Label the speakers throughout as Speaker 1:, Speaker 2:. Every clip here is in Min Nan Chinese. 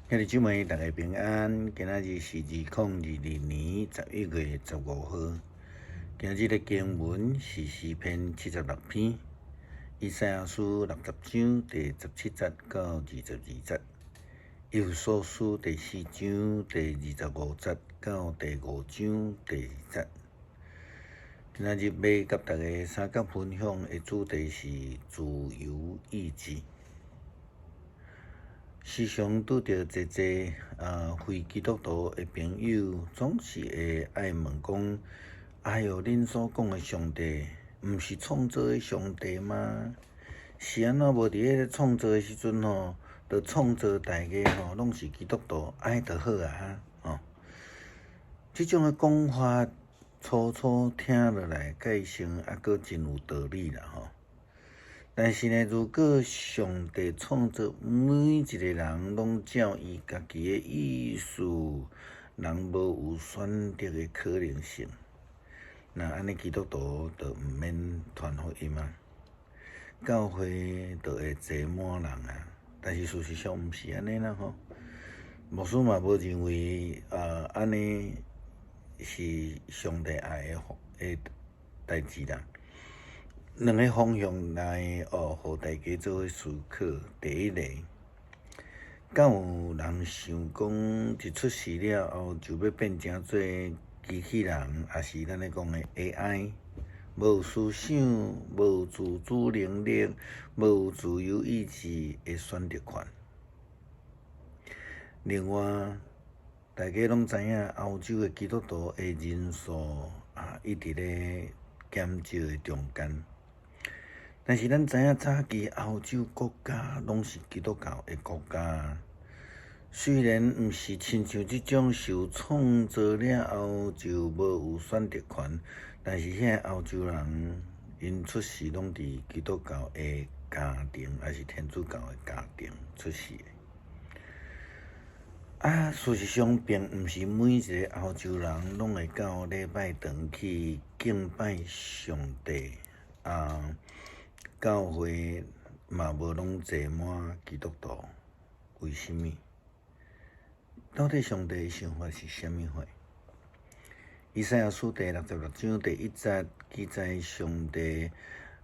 Speaker 1: 兄弟姊妹，大家平安。今仔日是2022年11月15號。今日的經文是詩篇76篇，以賽亞書60章第17節到22節，以弗所書第四章第25節到第五章第二節。今仔日欲佮大家相佮分享的主題是自由意志。時常拄著濟濟非基督徒的朋友，總是會愛問講：哎喲，恁所講的上帝，毋是創造的上帝嗎？是按怎無佇彼个創造的時陣吼，就創造大家吼，攏是基督徒，按呢就好啊！吼，這種的講法，初初聽落來，蓋成猶閣真有道理啦吼。但是呢，如果上帝創造每一個人攏照伊家己的意思，人無有選擇的可能性，那按呢基督徒就毋免傳福音啊，教會就會坐滿人啊。但是事實上毋是按呢啦吼，牧師嘛無認為按呢是上帝愛的代誌啦。兩个方向來哦，予大家做伙思考。第一个，敢有人想講，一出世了後就欲變成做機器人，抑是咱咧講的 AI，無思想、無自主能力、無自由意志的選擇權。另外，大家攏知影，歐洲的基督徒的人數啊，一直咧減少的中間。但是咱知影，早期歐洲國家攏是基督教的國家，雖然毋是親像這種受創造了後就無有選擇權，但是遐歐洲人𪜶出世攏佇基督教的家庭，抑是天主教的家庭出世的。啊，事實上，並毋是每一个歐洲人攏會到禮拜堂去敬拜上帝啊。教會嘛無攏坐滿基督徒，為啥物？到底上帝的想法是啥物貨？以賽亞書第66章第1節記載，上帝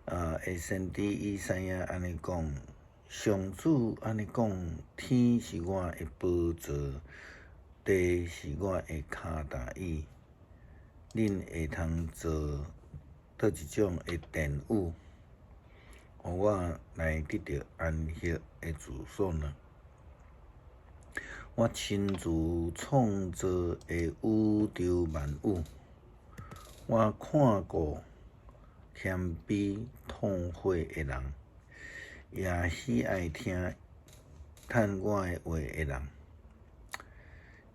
Speaker 1: 的先知以賽亞按呢講：上主按呢講，天是我的寶座，地是我的跤踏椅，恁會通造佗一種的殿宇，予我來得著安息的住所呢？我親自創造的宇宙萬有，我看顧謙卑痛悔的人，也喜愛聽嘆我的話的人。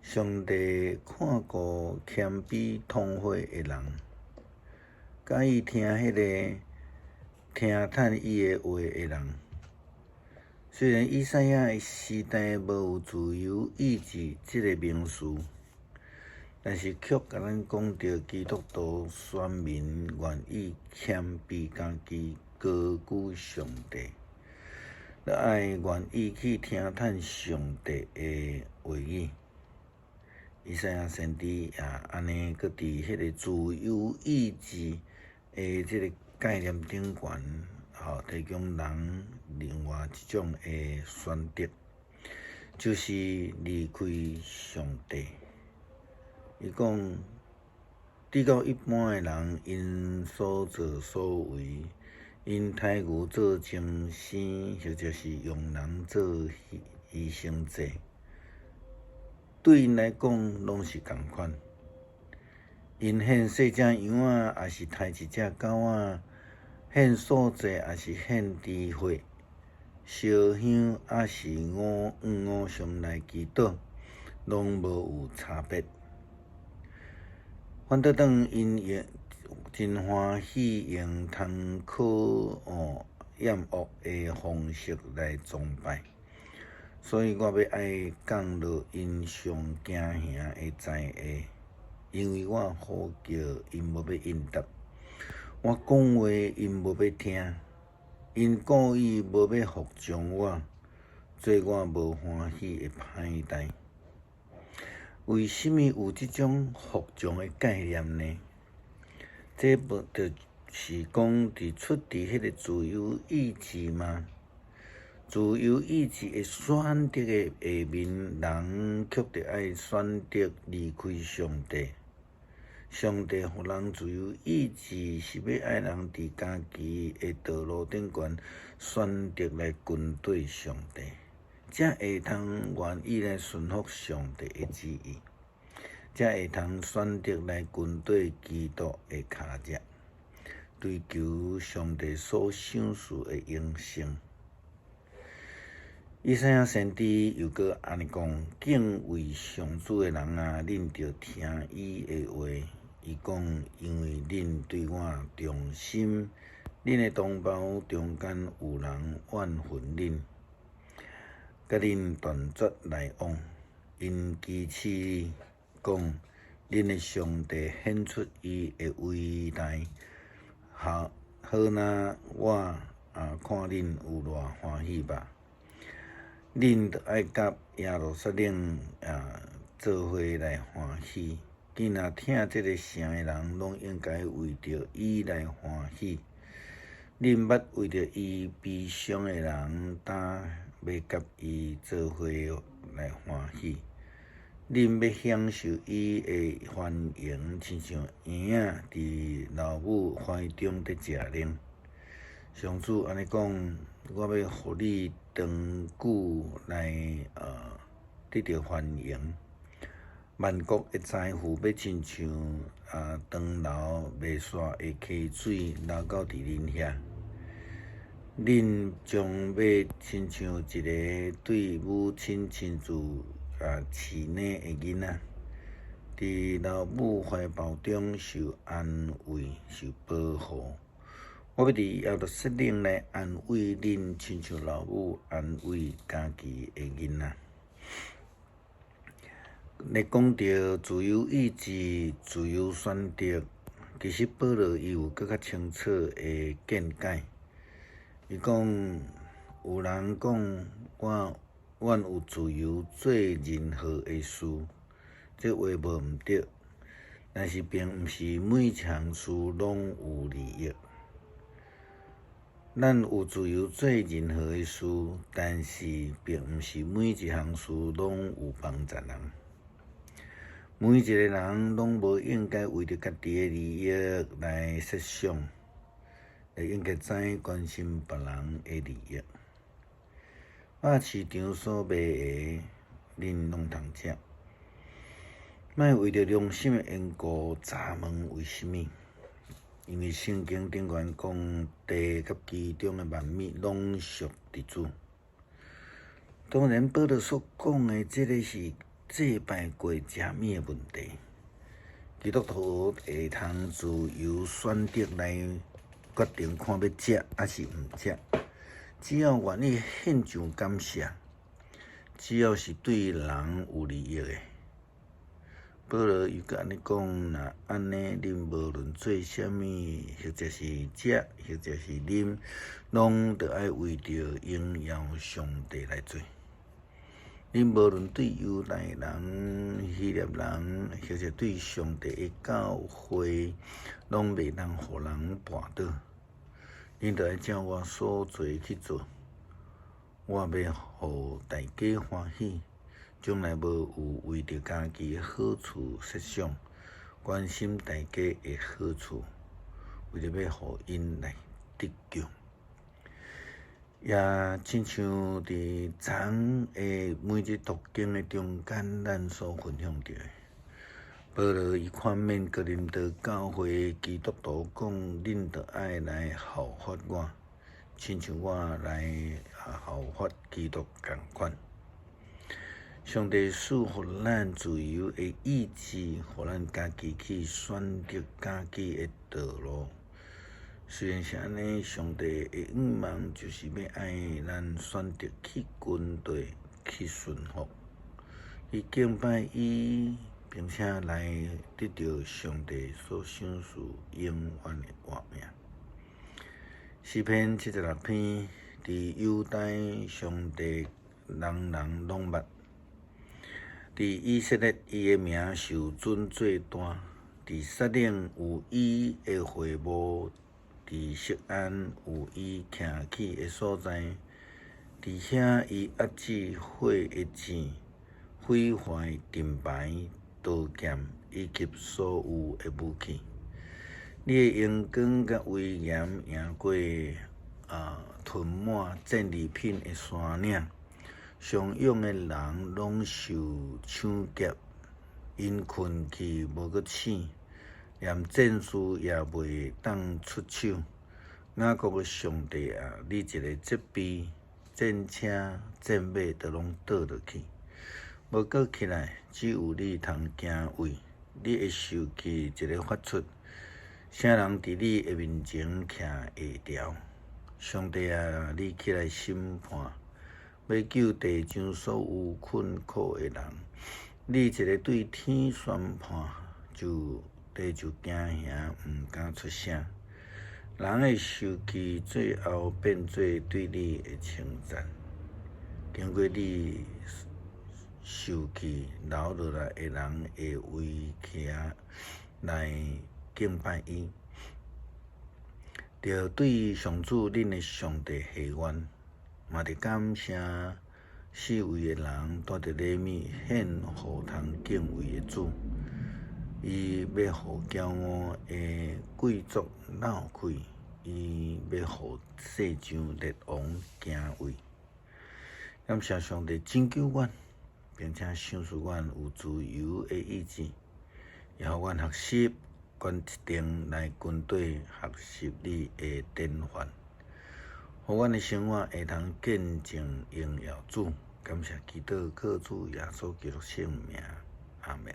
Speaker 1: 上帝看顧謙卑痛悔的人，佮意聽彼个聽嘆伊的話的人。雖然以賽亞的時代無有自由意志這个名詞，但是卻共咱講著基督徒選民願意謙卑家己，高舉上帝，著愛願意去聽嘆上帝的話語。以賽亞先知也按呢，閣佇彼个自由意志的這个概念頂懸，吼，提供人另外一種的選擇，就是離開上帝。伊講，至到一般的人，𪜶所作所為，𪜶刣牛做牲牲，或者是用人做犧牲祭，對𪜶來講，攏是仝款。𪜶獻細隻羊仔，抑是刣一隻狗仔；獻素祭，抑是獻豬血；燒香，抑是向偶像來祈禱，攏無有差別。反倒轉𪜶用真歡喜用通可厭惡的方式來崇拜，所以我欲愛降落𪜶上驚嚇的災禍。因為我呼叫，𪜶無欲應答；我講話，𪜶無欲聽。𪜶故意無欲服從我，做我無歡喜的歹代。為啥物有這種服從的概念呢？這無就是講佇出佇彼個自由意志嗎？自由意志的選擇的下面，人卻著愛選擇離開上帝。上帝予人自由意志，是欲愛人佇家己的道路頂懸選擇來跟綴上帝，才會通願意來順服上帝的旨意，才會通選擇來跟綴基督的跤跡，追求上帝所賞賜的永生。以賽亞先知又閣按呢講：敬畏上主的人啊，恁著聽伊的話。伊講：因為恁對我忠心，恁的同胞中間有人怨恨恁，佮恁斷絕來往。𪜶譏刺講：恁的上帝顯出伊的偉大，好，好若我啊看恁有偌歡喜吧。恁著愛佮耶路撒冷啊做伙來歡喜，見若聽這個城的人，攏應該為著伊來歡喜。恁捌為著伊悲傷的人，當欲佮伊做伙來歡喜。恁欲享受伊的繁榮，親像嬰仔佇老母懷中佇食奶。上主按呢講，我欲予你長久來得著繁榮，萬國的財富欲親像長流袂煞的溪水流到佇恁遐。恁將欲親像一个對母親親自飼奶的囡仔，佇老母懷抱中受安慰、受保護。我欲佇耶路撒冷來安慰恁，親像老母安慰家己的囡仔。咧講著自由意志、自由選擇，其實保羅伊有閣較清楚的見解。伊講，有人講我阮有自由做任何的事，這話無毋對，但是並毋是每一項事攏有利益。咱有自由做任何的事，但是並毋是每一項事攏有幫助人。每一个人攏無應該為著家己的利益來設想，會應該知關心別人的利益。百市場所賣的，恁攏通食。莫為著良心的緣故查問為啥物。因為聖經頂懸講，地佮其中的萬物攏屬佇主。當然，保羅所講的這个是祭拜過食物的問題。基督徒會通自由選擇來決定看欲食抑是毋食，只要願意獻上感謝，只要是對人有利益的。保羅又閣按呢講，若按呢，恁無論做啥物，或者是食，或者是啉，攏著愛為著榮耀上帝來做。恁無論對猶太人、希臘人，或者對上帝的教會，攏袂當予人絆倒。恁著愛照我所做去做，我欲予大家歡喜。將來無有為著家己的好處設想，關心大家的好處，為著欲予𪜶來得救。也親像佇昨的每日讀經的中間，咱所分享著的，保羅伊勸勉哥林多教會基督徒講：恁著愛來效法我，親像我來效法基督仝款。上帝賜予咱自由的意志，予咱家己去選擇家己的道路。雖然是按呢，上帝的願望就是欲愛咱選擇去跟綴、去順服、去敬拜伊，並且來得著上帝所賞賜永遠的活命。詩篇76篇，佇猶大上帝。人人攏捌。佇以色列，伊的名受尊做大；佇撒冷有伊的會幕，佇錫安有伊徛起的所在。佇遐伊壓止火的箭，毀壞盾牌、刀劍以及所有的武器。你的榮光佮威嚴贏過囤滿戰利品的山嶺，上勇的人攏受搶劫，𪜶睏去無閣醒，連戰士也袂當出手。雅各的上帝啊，你一个責備，戰車、戰馬都攏倒落去，無閣起來，只有你通敬畏。你的受氣一个發出，啥人佇你的面前徛會牢？上帝啊，你起來審判，欲救地上所有困苦的人。你一个對天宣判，就地就驚嚇，毋敢出聲。人的受氣最後變做對你的稱讚。經過你受氣留落來的人會圍起來敬拜伊，著對上主恁的上帝許願，嘛著感謝四圍的人帶著禮物獻予通敬畏的主。伊欲予驕傲的貴族鬧氣，伊欲予世上列王驚畏。感謝上帝拯救阮，並且賞賜阮有自由的意志，也予阮學習決定來跟綴學習你的典範，予阮的生活會通見證榮耀主。感謝基督，靠主耶穌基督聖名，阿們。